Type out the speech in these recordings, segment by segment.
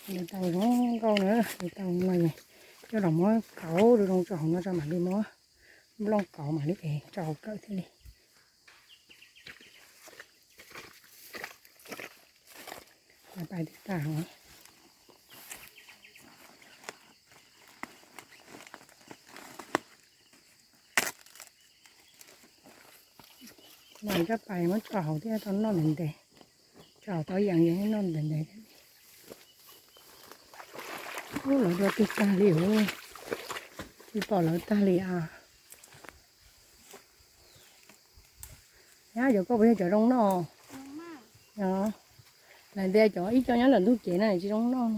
Nws tau zoo nkauj na, nws tau no, coj los muab kauv zoo zoo tso hauv no tso mam li muab nplooj kauv mam li es tso hauv kawm thiaj li. Pais twb tag os. Mas koj pais muab tso hauv thiaj tau noj ntev ntev, tso hauv tau yees yees noj ntev ntev. Ub, lawv dua twg tag li os, tsis pom lawv tag li as. Nyab, cov koj puas yog cov zoo noj? Lawv tias cov ib co nyob ntawm ntug kev na tsis zoo noj.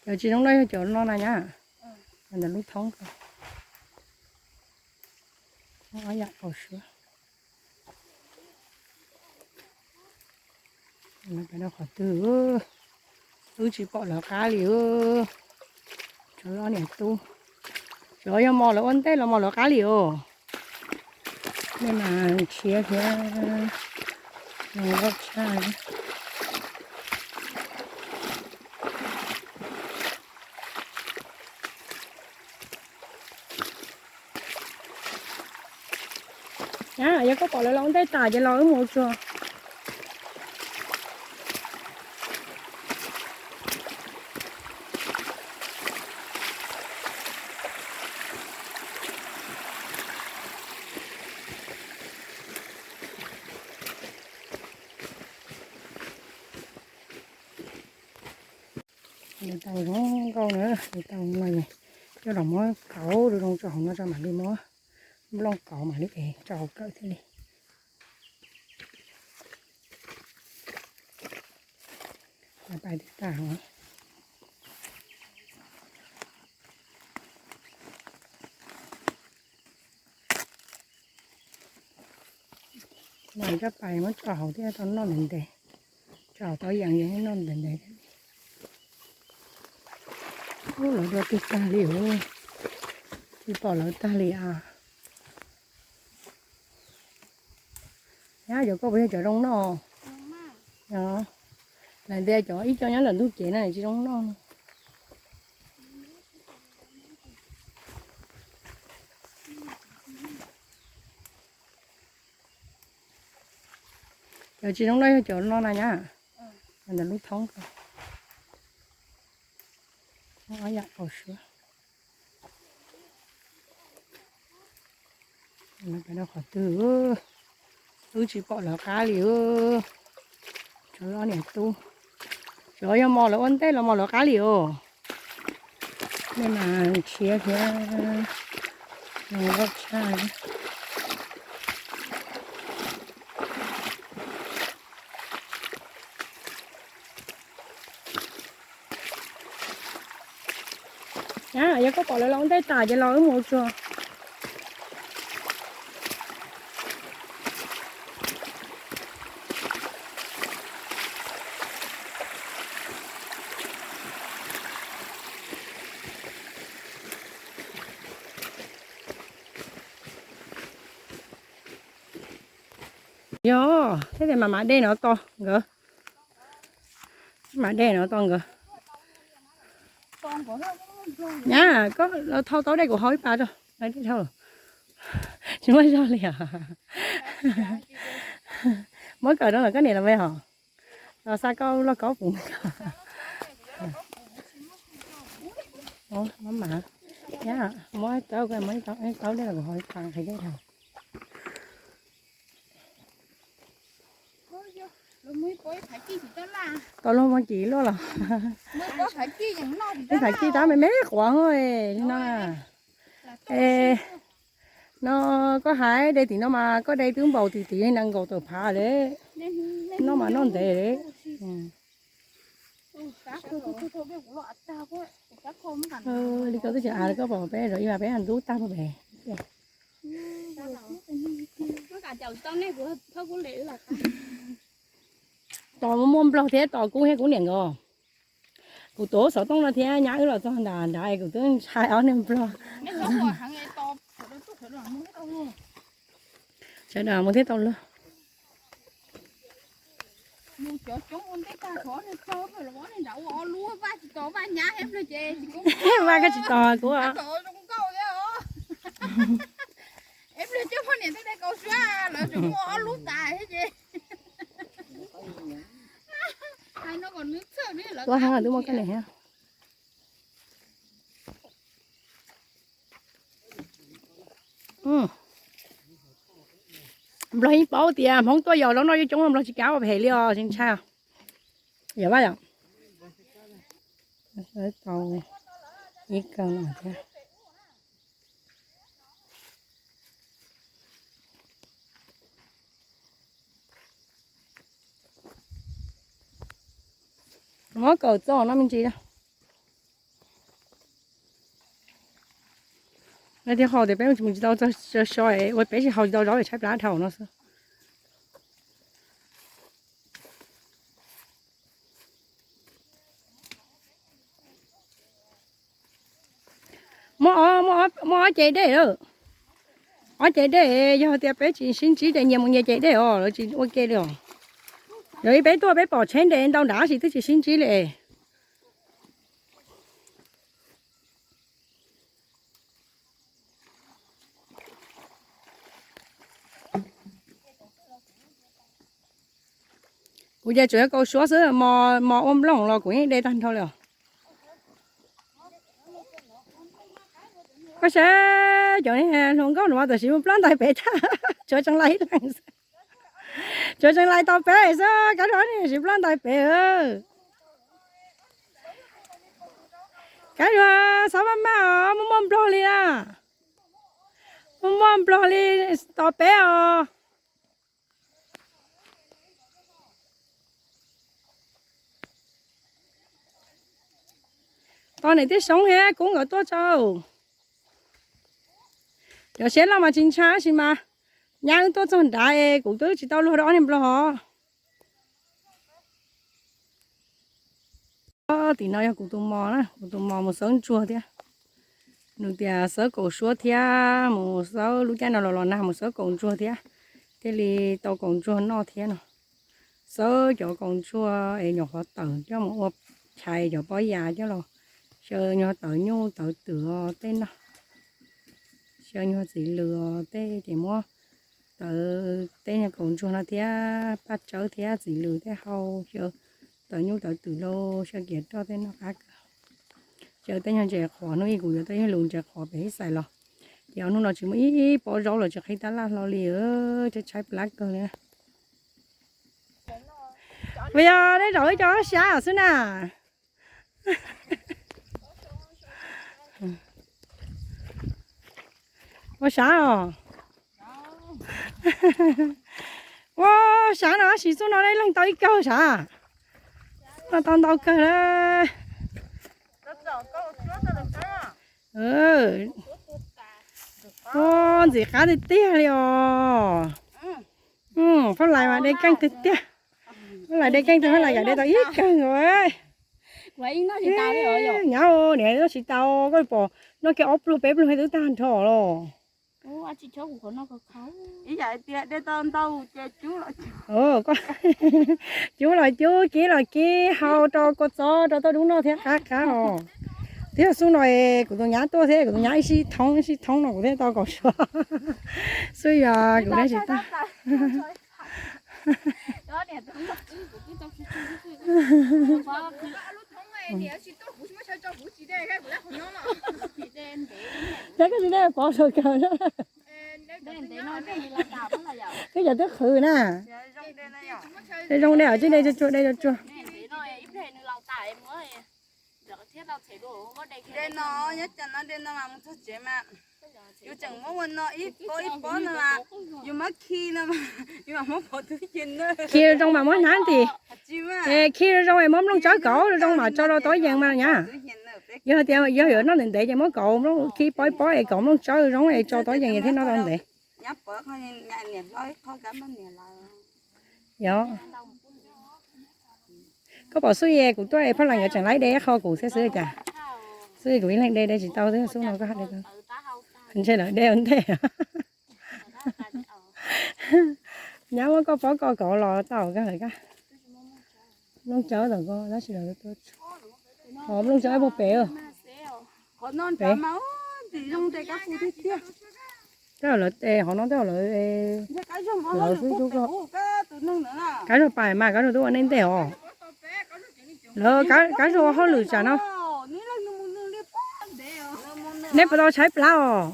Cov tsis zoo noj yog cov no na nyab. Ntawm lub thoob ko. Ob yam qau suab. Pais rau qhov twg, twb tsis pom lawv qab li. Tsov ob niam tub, tsov yog mos lawv ua ntej los mos lawv qab li os. Nej mas ntshiab thiab, zoo nkauj tshaj. Nyab, yog koj pom lawv los ua ntej tas ces los wb mus ua tsuag. Nws tau zoo nkauj na, nws tau no, coj los muab kauv zoo zoo tso hauv no tso mam li muab nplooj kauv mam li es tso hauv kawm thiaj li. Pais twb tag os. Mas koj pais muab tso hauv thiaj tau noj ntev ntev, tso hauv tau yees yees noj ntev ntev. Ub, lawv dua twg tag li os, tsis pom lawv tag li as. Nyab, cov koj puas yog cov zoo noj? Lawv tias cov ib co nyob ntawm ntug kev na tsis zoo noj. Cov tsis zoo noj yog cov no na nyab. Ntawm lub thoob ko. Ob yam qau suab. Pais rau qhov twg, twb tsis pom lawv qab li. Tsov ob niam tub, tsov yog mos lawv ua ntej los mos lawv qab li os. Nej mas ntshiab thiab, zoo nkauj tshaj. Nyab, yog koj pom lawv los ua ntej tas ces los wb mus ua tsuag. Yog thiab tias mam mam de no tos nkawd. Mam de no tos nkawd. Nyab, koj los thau tau dej kuv haus ib pas tso. Dej dhau. Tsis muaj zog li os. Muab kawm rau lawm koj niam los me hos. Los xa koj loj kaub pum. Mab mas, nyab, muab tau, muab tau dej los kuv haus ib pas nqhis dej dhau. Tau luag muag kis luaj los. Ib phaiv kis tab me me quav li no na. Es no koj hais de tim no mas koj de twb npaum tim tim nees nkaum tawm phav li. Noj mas noj ntev li. Li ko twb tsis av li koj pom peb zov ib vas peb ntub tag pem. Tos muaj nplog thiab tos kuv thiab kuv niam nkawd. Kuv tuav xov tooj no thiab nyab wb los txog nram nrad es kuv twb ntshai ob niag nplog. Sawv daws mus thiab tau luag. Mus cov coob ua ntej tag, qhov niag tsau pem los niag nrad ua ob lub, vaj tsis tos vaj nyab, eb pliag ces tsis kub. Vaj koj tsis tos kuv. Tab tom zoo nkauj thiab os. Eb pliag coj poj niam tej dej kaus suab lawv tseem muaj ob lub tas thiab ces. Hais no kom nws txhawj li lawv. Tuaj heev twb muaj koj niam thiab. Nplog yeej paub tias Hmoob tuaj yos zaub noj coob coob, Nplog tsis kav ua phem li os, tsis ntshai. Yog vaj yom. Tau ib kawg no thiab. Muab kaum txoj no me ntsis. Thiaj qhov tias peb mus tsis tau so so es ua peb tsis haus tsis tau zaub es tshaib plab dhau no xwb. Muab ob, muab ob ce dej lawm. Ob ce dej, yog tias peb tsis sib ntsib ces nyias mus nyias ce dej os, lawv tsis ua ke li os. Yog li peb tuaj peb pom tsheb nres ntau nrad tab sis twb tsis sib ntsib li. Kuv ces tsuas yog kaus suab xwb, mos ua nplooj los kuv yeej de tag nrho li os. Koj saib cov hluas nkauj no tam sim mus plob ntawd pem tag, tsuav tseem laij ib leeg xwb. Tsuav tseem laij tau peb xwb, kab luag nim sim plob ntawd pem. Kab luag xob maj maj os, muaj muaj nplog li na. Muaj muaj nplog li tos peb os. Tos niam tij Soob thiab Kub nkawd tuaj tso. Cov siab loj mas tsis ntshai tab sis mas nyab wb tuaj txog nrad es kuv twb tsis tau luag rau ob niag nplog os. Tim no yog kuv tus mos na, kuv tus mos mus xawb ntsuag thiab. Nws tias xawb kaum suab thiab mus xawb lub caij no los los nag mus xawb kaum ntsuag thiab, thiaj li tau kaum ntsuag noj thiab no. Xawb cov kaum ntsuag es nyuam qhuav tawm coj mus ua chais cov pob yas coj los, xyaw nyuag tawv nyuj tawv twm os tej no, xyaw nyuag txiv lws os tej ces muab tawv tej nyuag kaum ntsuag no thiab paj tsawb thiab txiv lws tej hau, xyaw tawv nyuj tawv twm lauj, xyaw kiav roj tej noj qab kawg. Xyaw tej nyuag ntses qhuav, hnub ib kuv yuav tej nyuag lus ntses qhuav pem ib xais los, ces ob hnub no tsis muaj ib pob zaub los tsis qhib tab laj hlo li, tshaib tshaib plab kawg li. Puas yog nej zaum ib co sab xwb na? Ua sab os. Ua sab no tab sis xub no nej leej tau ib kawg sab. No tau ntau kawg. Ntxim qab tiag tiag li os. Phab Lais mas de keej tiag tiag. Phab Lais de keej tiag, Phab Lais yam de tau ib kawg nkaus. Nyab, niam noj tsis tau, koj pom noj kiag ob pluag peb pluag twb tag nrho los. Cub los cub, kib los kib, hau rau kua txob rau tauj dub noj thiab qab qab os. Twb yog xub no kuv tus nyab tuaj thiab, kuv tus nyab ib sij thoob ib sij thoob no kuv thiaj tau kaum suab. Xub yog kuv tsis tau. Yog koj tsis de pov saum kawg na. Koj cov twb qhwv na. De zoo de os, tsis de tsuag tsuag de tsuag tsuag. Khi zoo mas muab hnab nti. Khi zoo es muab nplooj tsawb kauv zoo mas tso rau tau yees mas nyab. Yog tias yog yuav noj ntev ntev ces muab kauv, khi pob ib pob es kauv nplooj tsawb zoo es tso tau yees thiaj noj tau ntev. Yog. Koj pom xub es kuv tuaj es Phaj Lais nkawd tseem laib de qho kuv thiab xwb cas. Xub es kuv ib leeg de de tsis tau xwb, xub no koj de tau. Ntshe lawv de ua ntej. Nyab muab koj pob koj kauv los tau koj hais kab. Nplooj tsawb tom ko tab sis lawv tua tshuaj. Ho nplooj tsawb puag pem. Pem. Tej lawv tes hov no tej lawv, lawv xwb tub ko. Kab zuag pais mas kab zuag twb ua nej ntej os. Lawv kab zuag ua hauj lwm tsam no. Nej puas tau tshaib plab os?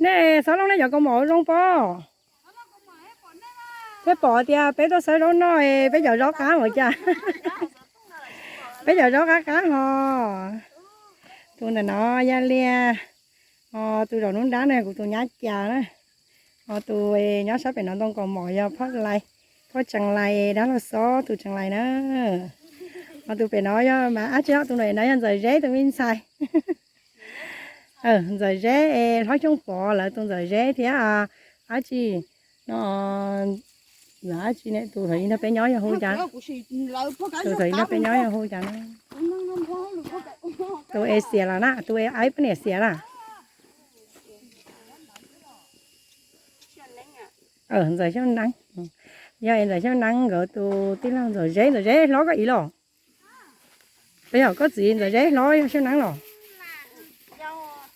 Nej Xov Looj nej cov kaus mom ua zoo pob. Thiab pom tias peb tuaj xawb zaub noj es peb cov zaub qab npaum cas. Peb cov zaub qab qab ho. Tus ntawm no Yaj Liaj, ho tus zaum nruab nrab no kuv tus nyab Cas na. Ho tus nyob sab pem no ntoo kaus mom yog Phoj Lais, Phoj Tsees Lais dab laug Xob tus Tsees Lais na. Ho tus pem no yog mas ab tsi no, tus no yog Ntxawm Zeb tus me ntxhais. Ntxawm Zeb es Hlob Xyooj Pov lawv tus Ntxawm Zeb thiab ab tsi no, ab tsi ne, tus thaum ub nrog peb nyob yog hu cas? Tus thaum ub nrog peb nyob yog hu cas no? Tus es xiam los na, tus es poj niam xiam na. Ntxawm Xyooj Neeb, yog es Ntxawm Xyooj Neeb nkawd tus tij laug Ntxawm Zeb, Ntxawm Zeb hlob koj ib los? Puas yog koj txiv Ntxawm Zeb hlob yog Xyooj Neeb los?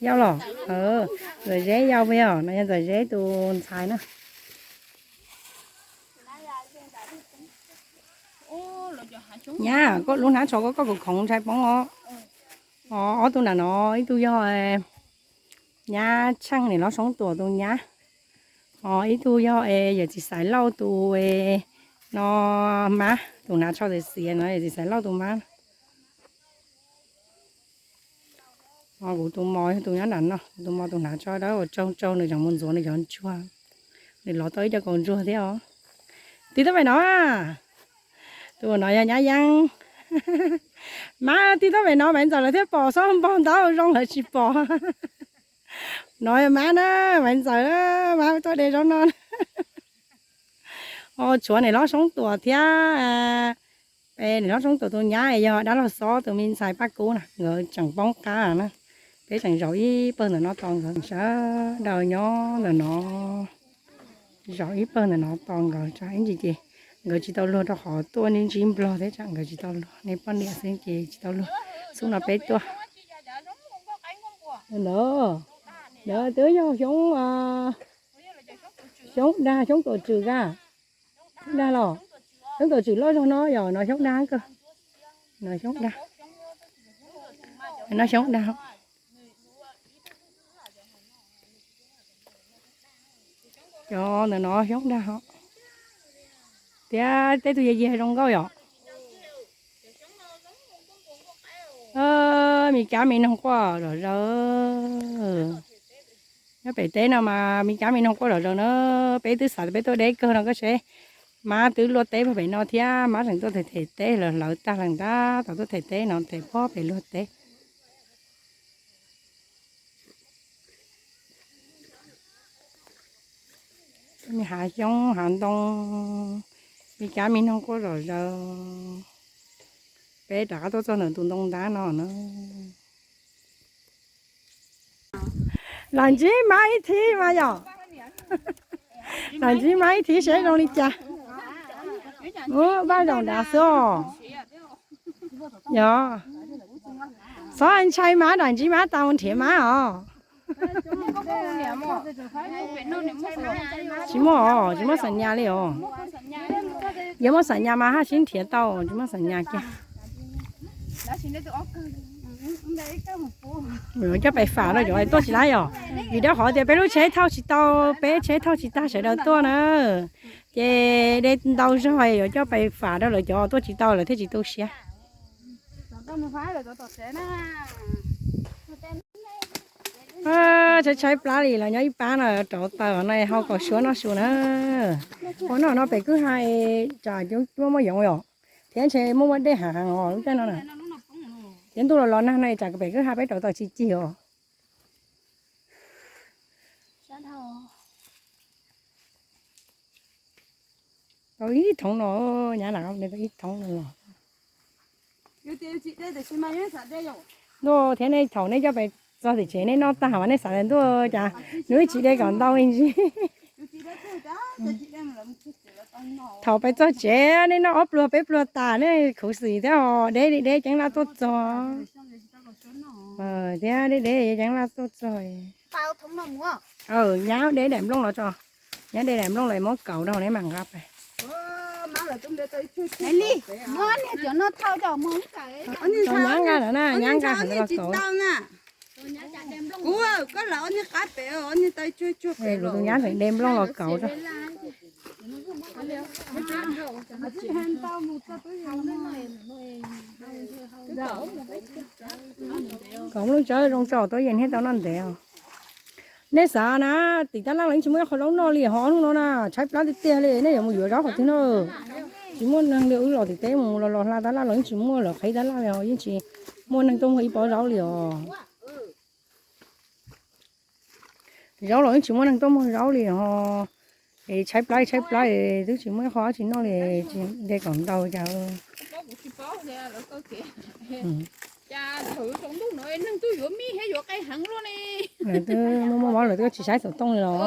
Yau los? Ntxawm Zeb yau puas yog? No yog Ntxawm Zeb tus ntxhais na. Nyab, koj lub hnab tsho koj koj khoov ntshai poob os. Ob tug nram no ib tug yog nyab Tsheej niam hlob Soob Tuam tus nyab, ho ib tug yog es yawm txiv Xaiv Lauj tus no mab, tus hnav tsho xiav xiav no yawm txiv Xaiv Lauj tus mab. Kuv tus mos yog tus nyob nram no, kuv tus mos tus hnav tsho dawb uas tsaug tsaug nws tseem mus ntxuav nws cov ntsuag. Nws lov tau ib co kaus ntsuag thiab os. Tig tuaj pem no. Tus no yog nyab Yeeb. Mab, tig tuaj pem no, Maiv Ntxawm lawv thiaj pom, xob npaug ntaub zoo lawv tsis pom. No yog mab na, Maiv Ntxawm, mab tuaj de zaub noj. Tshuav niam hlob Soob Tuam thiab, niam hlob Soob Tuam tus nyab yog dab laug Xob tus me ntxhais Paj Kub na, nkawd tseem poob qab na. Peb tseem zaum ib pawg ntawm no tos nkawd, sawv daws nyob ntawm no zaum ib pawg ntawm no tos nkawd, tsam ib ntsis ces nkawd tsis tau luag rau qhov tuaj ntsib nplog thiab tsam nkawd tsis tau luag, nej poj niam xwb ces tsis tau luag. Xub no peb tuaj. Ntawd, ntawd twb yog xyoob, xyoob dag xyoob tuam tswm ka. Xyoob dag los, xyoob tuam tswm loj zog no yog no xyoob dag kawg. No xyoob dag, no xyoob dag. Cov ntawm no xyoob dag os. Thiab tej tug yag yag zoo nkauj yom. Me kab me noog quaj zom zaws. Nyob pem teb no mas me kab me noog quaj zom zaws na. Peb twb xav tias peb tuaj deb kawg no koj seb, mab twb luaj teb puag pem no thiab mab tseem tuaj them them teb, hlawv hlawv tag lees ntag, tau tuaj them teb no them puag pem luag teb. Me hav xyoob hav ntoo, me kab me noog quaj zom zaws. Peb rov qab tuaj txog ntawm tus ntoo ntab no na. Los ntsib mab ib thib mas yom. Los ntsib mab ib thib seb zoo li cas. Vaj zaum nrad xwb os. Yog, txhob ntshai mab, los ntsib mab tau nrhiav mab os. Tsis muaj os, tsis muaj xam nyas li os. Yog muaj xam nyas mas haj sib nrhiav tau, tsis muaj xam nyas kiag. Coj pais fam rau cov tuaj tsis laib os. Vim rau qhov tias peb lub tsheb thauj tsis tau, peb tsheb thauj tsis tag sawv daws tuaj na. Ces de ntau zog yuav coj pais fam rau lawv cov tuaj tsis tau lawv thiaj tsis tu siab. Tshaib tshaib plab li los nyob ib pab no rauv taws no hau kaus suab noj su na. Ua noj no pem kwj ha tsam cuab muaj yoov yom, thiab ntshe muaj muaj dej hav heev os lub caij no na. Thiab ntuj los los nag no tsam pem kwj ha peb rauv taws tsis cig os. Tau ib thoob no, nyab lam tau ib thoob no los. Ntuj thiab nej thaum nej coj pais txog tim tsev nej noj tag mas nej xav tias ntuj cas nws tsis de kom ntau ntsis. Thaum pais txog tsev nej noj ob pluag peb pluag tas nej khuv xim thiab os, deb deb ceeb laj tuaj txog. Thiab deb deb ceeb laj tuaj txog. Nyab de daim nplooj los tso, nyab de daim nplooj los muab kauv rau nej mam nqa pais. Nyab nqa no na, nyab nqa heev los kauv. Kuv tus nyab tseem de nplooj los kauv rau. Kauv nplooj tsawb zoo tso tuaj yeej thiaj tau noj ntev os. Nej xav na, tim tab laj los yeej tsis muaj ib qho zaub noj li ho hnub no na, tshaib plab tiag tiag li, nej yuav mus yuav zaub qhov twg no? Tsis muaj neeg li, wb los tim teb mus los los hla tab laj los yeej tsis muaj, los qhib tab laj li ho yeej tsis muaj neeg tuaj muag ib pob zaub li os. Zaub los yeej tsis muaj neeg tuaj muag zaub li ho. Es tshaib plab tshaib plab twb tsis muaj ib qho dab tsi noj li, tsis de kom ntau cas. Lawv twb muaj muaj mob lawv twb tsis saib xov tooj li los.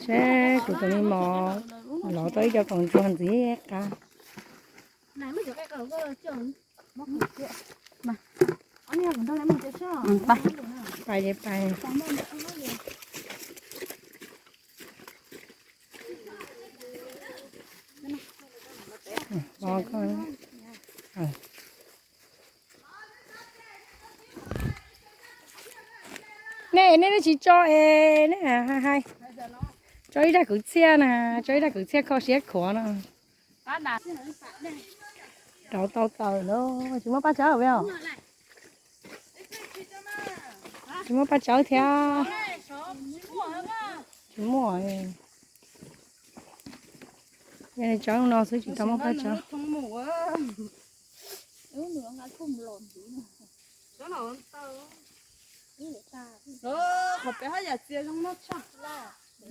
Seb kuv tus me mos lov tau ib co kaus ntsuag ntxiv qab. Pais, pais. Nej, nej, nej tsis tso es nej hais, tso ib zaj kwv txhiaj na, tso ib zaj kwv txhiaj kho siab khuav no. Rauv tau taws lawm, tsis muaj paj tsawb os? Tsis muaj paj tsawb thiab. Tsis muaj. Yog tsawb no xwb tsis tau muaj paj tsawb.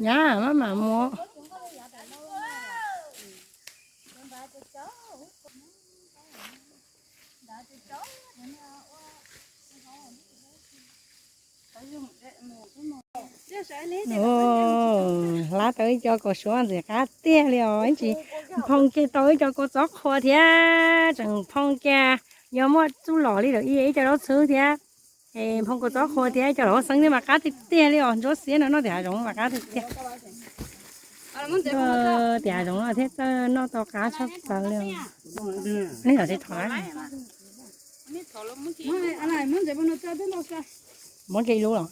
Nyab maj mam mus. Hlab tau ib co kaus suav ntxim qab tiag li os, ib tsis nphoo kiag tau ib co kua txob qhua thiab tseem nphoo kiag, yog muaj txuj lom li lawm ib co zaub txhwb thiab. Nphoo kua txob qhua thiab ib co lam huab xeeb thiab mas qab tiag tiag li os, ntsuab xiab no noj tim hav zoov mas qab tiag tiag. Tim hav zoov no thiaj txawj noj tau qab tshaj plaws li. Nej los tsis thov. Muab kiag ib lub los.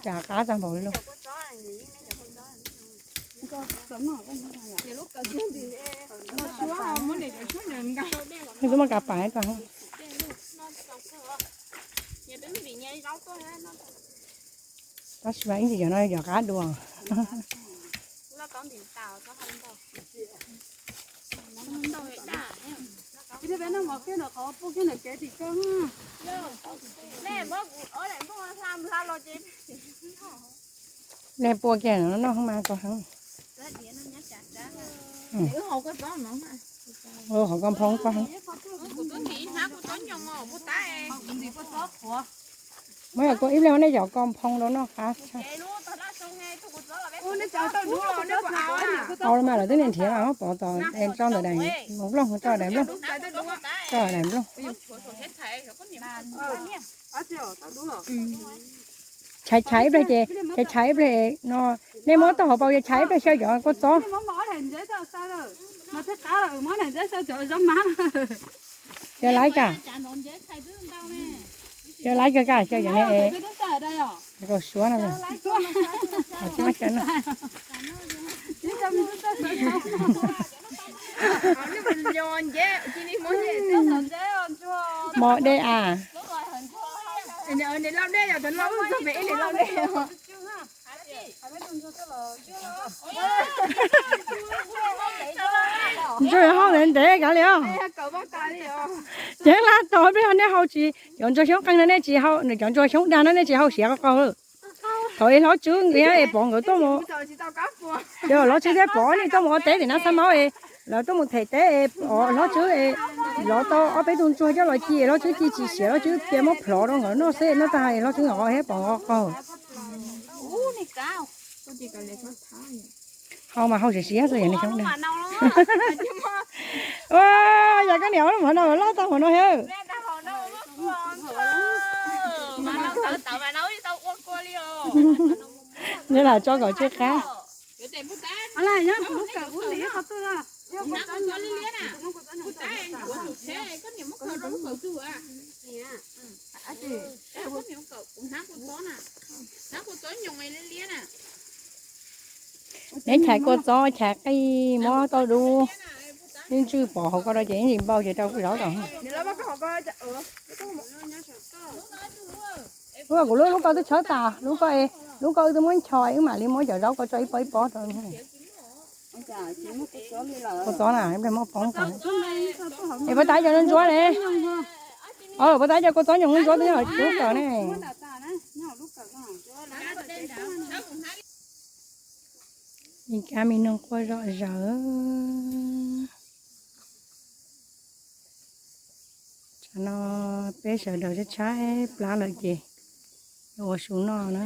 Cas qab tag npaum li lauj. Twb muab kav pam tag. Tab sis mas ib ntsis cov no cov qab dua. Nej pua kiag no noj mas koj heev. Hauv koj nphoo koj heev. Muab yog kua ib leeg nej cov koj nphoo rau noj qab tshaj. Tau los mas lawv twb niaj nrhiav mas muab pov tod, tso ntawm daim nplooj, tso daim nplooj, tso daim nplooj. Chais chais ib pliag ces, chais chais ib pliag no, nej muab tau hauv paus ces chais ib pliag xyaw cov kua txob. Xyaw laiv kag, xyaw laiv kag kag xyaw cov ne, kaus suav no. Mos dej a. Ntsuag hau ntev ntev kav liam os. Ceev laj tau peb ho nej hau tsis, cov ntsuag xyoob qeeg no nej tsis hau, cov ntsuag xyoob dag no nej tsis hau siav qaug qaug. Thaum es hlob Tswb nkawd es Pov nkawd tuaj mus, yog hlob Tswb thiab Pov nej tuaj mus ua teb tim Nab Xab Maub es lawv tuaj mus them teb es hlob Tswb es lov tau ob peb tug ntsuag coj los ci es hlob Tswb ci tsis siav, hlob Tswb cia muab plhov rau nkawd noj xwb, noj tag es hlob Tswb nkawd thiab Pov qaug qaug. Hau mas hau siav siav xwb yog nej xyoob dag. Yog koj niam ua lub hauv no loj tau hauv no thiab. Nyob lam tso kom tsw qab. Neb chais kua txob chais qij mob tau dub, yeej tswj pom hauv ko rau ces yeej tsis npau ces rau zaub rau. Lub kuv lub, lub ko twb tshawb tas, lub ko, lub ko wb twb muab ncho wb mam li muab cov zaub ko tso ib pob ib pob rau. Kua txob na, muab poob tas. Es puas tas cov ntsuab ne? Puas tas cov kua txob nyoos ntsuab twb yog cub kawm ne. Ib kab me noog quaj zom zaws. Tsam no peb sawv daws tshaib tshaib plab lawm ces yuav ua su noj na.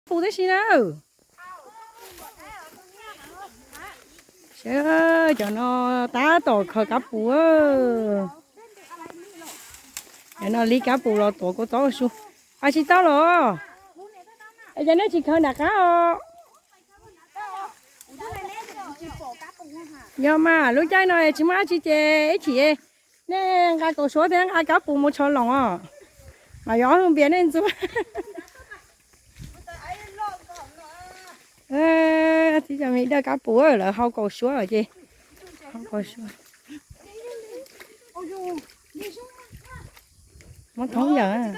Pus tib si na. Sawv cov no tab tom khaws kab pus. Cov no li kab pus los tuav kua txob ua su. Ab tsis tau los. Es cov nej tsis khaws nram qab os. Yog mas lub caij no tsis muaj dab tsi ces ib chim nej nqa kaus suab thiab nqa kab pus mus tshov loos os, mas yuav ob hwj npias nej ntxuav. Tib co me dawj kab pus lawv hau kaus suab ces hau kaus suab. Muab thoob yawm,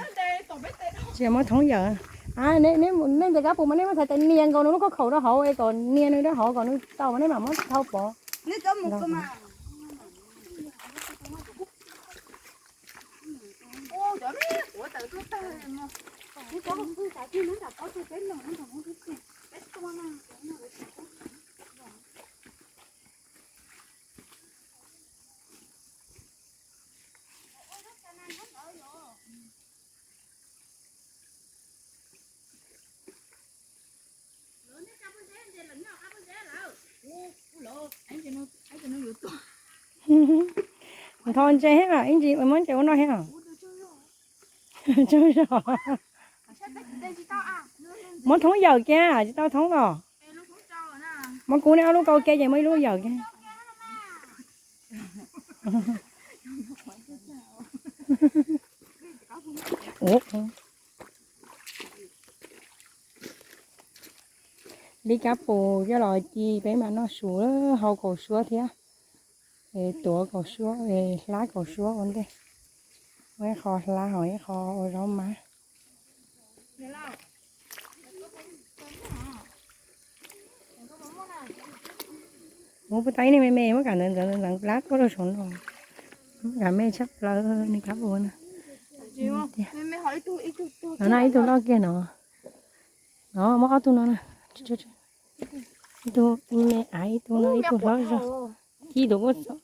tsis muab thoob yawm. Nej ntxias kab pus mas nej muab txhais tes nias nkaus nws lub khob khaum rau hauv es kom nias nws rau hauv kom nws tau mas nej mam muab thau pov. Nthos ntses thiab, ib ntsis muab ntses ua noj thiab. Muab thoob yawm kiag, tsis tau thoob los. Muab kub nej ob lub kaus kiag ces muab ib lub yawm kiag. Li kab pus coj los ci peb mam noj su, hau kaus suab thiab, tuav kaus suab, hlab kaus suab ua ntej. Muaj ib qho hlab hos ib qho ua zaub mab. Muab puas tau ib niag me me muab kam ntxeev ntxeev ntxeev plab tuaj rau saum no. Muab kam me tshaj plaws li kab pus na. No na ib tug loj kiag no. No muab ob tug no na. Ib tug me av ib tug no ib tug hlob zog. Ci tus kuj txom.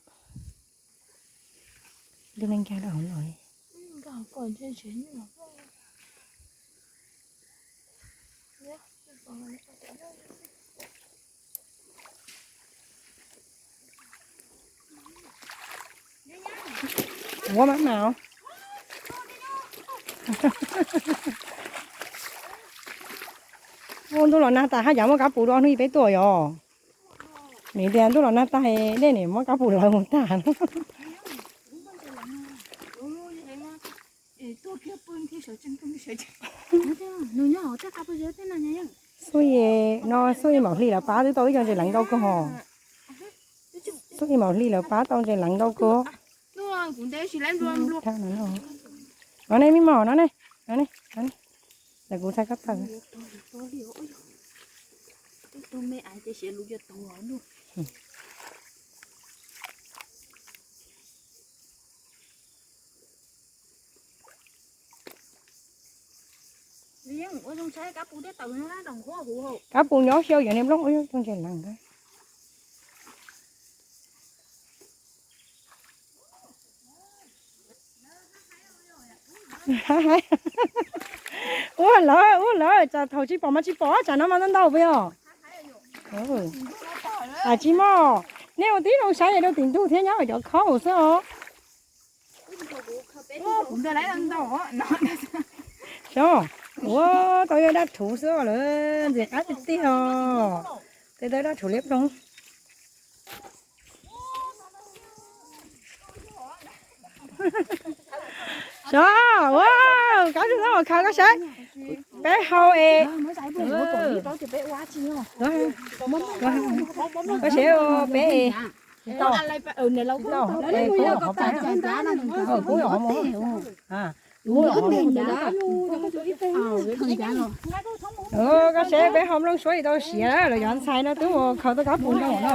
Tus neeg nkag rau hauv los. Ua mas mas. Ua ntuj los nag tas haj yam muaj kab pus dua hnub peb tuaj yom. Nim tias ntuj los nag tas dej nim muab kab pus lawv mus tag. Xub no xub ib maum hli lawv pab twb tau ib co ntses leev ntau kawg hos. Xub ib maum hli lawv pab tau ntses leev ntau kawg. No ne, me mos, no ne, no ne, no ne. Lawv kuv txhais koj tawm. Kab pus nyob xyaw yuav niag nplooj ub cov ntses leev. Ua lawm, ua lawm, tsam thaum tsis pom mas tsis pom, tsam no mas ntau ntau pes os. Tsis mos, nej ua tib zoo saib rau tim ntug thiab nyob cov khob xwb os. Xyov, ua tau yog dab rhuv xwb lawm, ntxim qab tiag tiag os. Tej tau dab rhuv liab ploog. Xyov, ua, kab zuj tab khaws koj saib. Peb hau es. Koj saib peb es. Koj saib peb hau nplooj suab tsis tau siav lawm, cov ntxhais no twb mus khaws tau kab pus ntau no.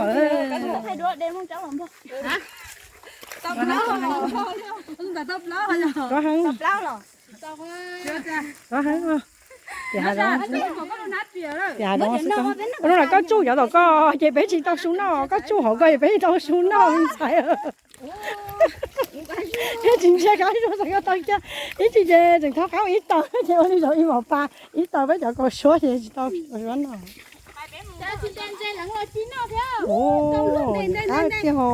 Koj heev, koj heev. Tias hav zoov, tias hav zoov xwb. Ua no los koj tsuj cov tom koj ces peb tsis tau su noj, koj tsuj hauv koj ces peb tsis tau su noj ntxhais. Ib tsis ntsia kab zuj xav koj tau kiag, ib tsis ces tseem thab qab ib taw ces ua li zaum ib mos pas ib taw peb cov kaus suab ces tsis tau kaus suab noj. Qab tiag hos.